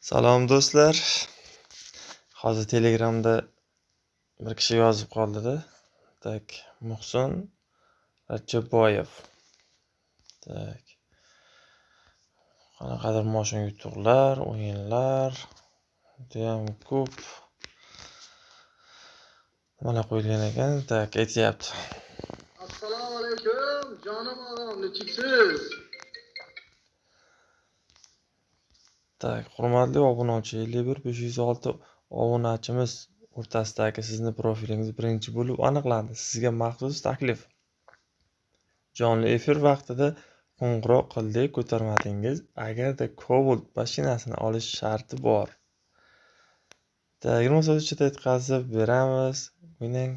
Salom do'stlar. Hozir Telegramda bir kishi yozib qoldida. Tak, Muhsin Rajabboyev. Tak. Qanaqadir moshin yutuqlar, o'yinlar judayam ko'p. Nimalar qo'yilgan ekan? Tak, aytyapti. Assalomu alaykum, jonim og'am, nechiksiz? Tak, hurmatli obunachi, 51 506 obunachimiz o'rtasidagi sizni profilingiz birinchi bo'lib aniqlandi. Sizga maxsus taklif. Jonli efir vaqtida qo'ng'iroq qildik, ko'tarmadingiz. Agarda Cobalt mashinasini olish sharti bor. 20 soat ichida yetkazib beramiz. O'ynang.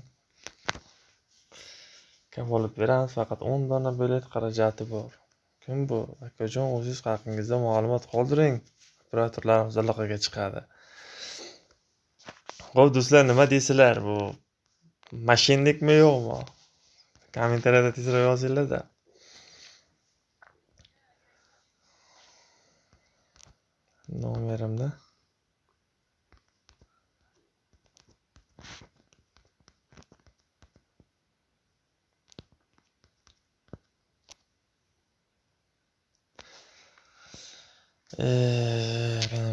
Kafolat beramiz, faqat 10 dona bilet xarajati bor. Kim bu? Akajon, o'zingiz haqingizda ma'lumot qoldiring. Operatorlarimiz aloqaga chiqadi. Xo'p, do'stlar, nima deysizlar? Bu mashinnikmi yo'qmi? Kommentariyada tezroq yozinglar-da. Nomerimni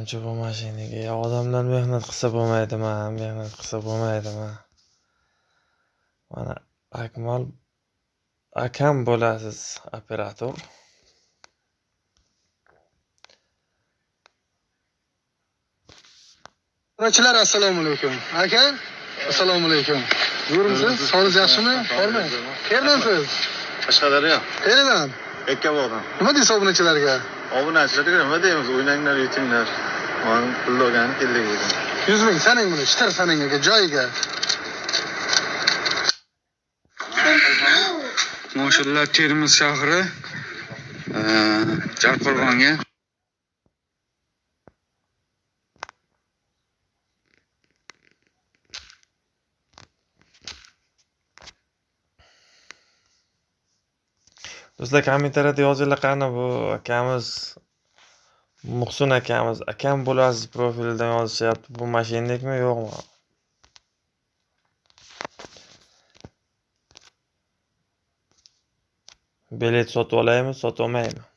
menimcha bu mashinaga odamlar mehnat qilsa bo'lmaydimi? Mehnat qilsa bo'lmaydimi? Mana Akmal akam bo'lasiz, operator. Obunachilar, assalomu alaykum. Aka, assalomu alaykum. Zo'rmisiz? Sog'ligingiz yaxshimi? Bormi? Qayerdansiz? Qashqadaryo. Qayerdan? Yakkabog'dan. Nima deysiz obunachilarga? Obunachilarga nima deymiz? O'ynanglar, yutinglar. Mana pul olgani keldik bugun. 100 ming saning buni, shitir saning aka, joyiga. Moshinlar Termiz shahri, Jarqo'rg'onga. Do'stlar, kommentariyada yozinglar, qani bu akamiz Muhsin akamiz, akam bo'lasiz profilidan yozishyapti. Bu mashinnikmi yo'qmi? Bilet sotib olaymi, sotib olmaymi?